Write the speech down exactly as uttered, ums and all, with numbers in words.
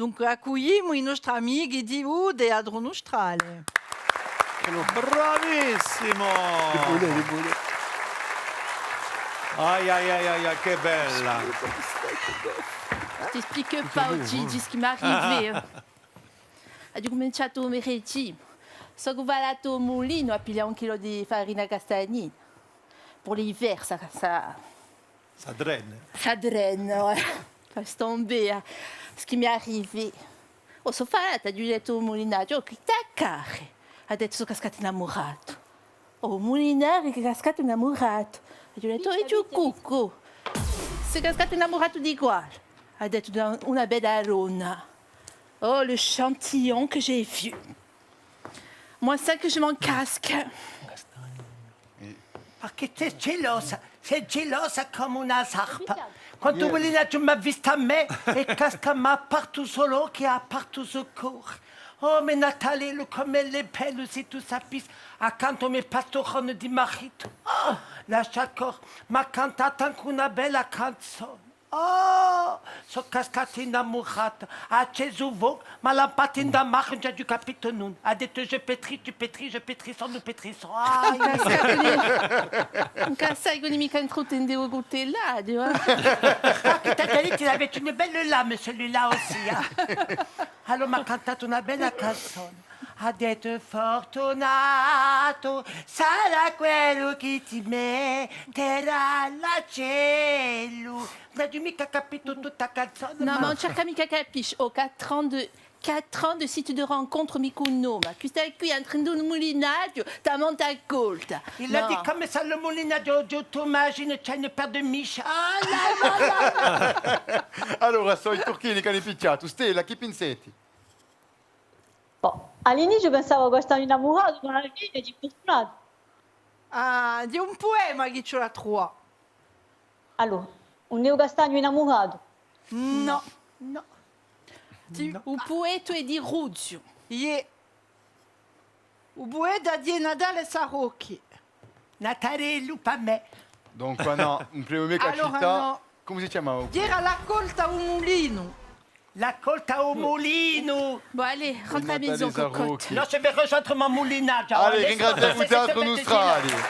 Dunque, accuglimu i nostri amichi di u Teatru Nustrale. Bravissimo! Ai, ai, ai, ai, ai, chì bella! Ti spicu un pocu, Gigi, ciò chì m'arriva. Aghju cuminciatu u mercatì. Sò falatu à u mulinu à piglià un chilò di farina castagnina. Per l'hiver, ça, ça, ça draine. Ça draine, ouais. Laisse tomber, eh. Ciò chì m'arriva. Oh, sò falata, aghju dettu à u mulinaghju: «Oh, chì t'accade?» Hà dettu: «Sò cascatu innamuratu.» Oh, u mulinaghju chì hè cascatu innamuratu. Aghju dettu: «Oh, è tù, cucù, sì cascatu innamuratu di quale?» Hà dettu: «Di una bella donna.» Oh, l'échantillon que j'ai vu. Moi, celle que je m'encasque. Perchè sè gelosa, sè gelosa cum'è una sarpa. Quandu u mulinaghju m'hà vista à mè, hè cascata, m'hà apertu i so occhi, hà apertu u so core. Oh, mè Natalellu, cum'ellu hè bellu, sè tù sapissi, accantu à u me pasturone di maritu. Oh, lascia corre, m'hà cantatu ancu una bella canzona. Oh, sò cascata innamurata. Hà accesu u focu, m'hà lampatu in a mare, ùn ci aghju capitu nunda. Hà dettu: «Je pétris, tu pétris, je pétrissons, nous pétrissons.» Ah, cascata. Cascata, ùn hè micca un truttu in u cutellaghju, eh. Ah, chì t'aghju dettu, il avait une belle lame, celui-là aussi, hein. Allora m'hà cantatu una bella canzona. Hà dettu: «Fortunatu sarà quellu chì ti metterà l'acellu.» Ùn aghju micca capitu tutta a canzona, ma... Non, ma ùn ci hè micca capisce. Oh, quatre ans de, quatre ans de site de rencontre, mi cunnome. Questa quì, entra in un mulinaghju, t'hà mancu accolta. Il a dit comme ça, le mulinaghju, tu t'imagines, c'hè una paire de miches. Ah, là, là, là, là. Allora, sò i Turchini chì anu picchjatu. Stella, chì pinseti? Bò, à l'iniziu pensava à u castagnu innamuratu, ma à a fine hè furtunatu. Ah, hè un puema chì ci l'hà truvatu. Allora, ùn hè u castagnu innamuratu? Nò. Nò. Ti-, u pueta hè di Ruziu. Iè. U pueta hè Natale Sarocchi. Natarellu, pà mè. Dunque, nò, ùn pruvu micca à cità. Allora, nò. Cumu si chjamava? Era l'accolta à u mulinu. L'accolta à u mulinu. Bon, allez, rentre à la maison, cocotte. Non, je vais rejoindre mon moulinage. Allez, ringraziemu u Teatru Nustrali.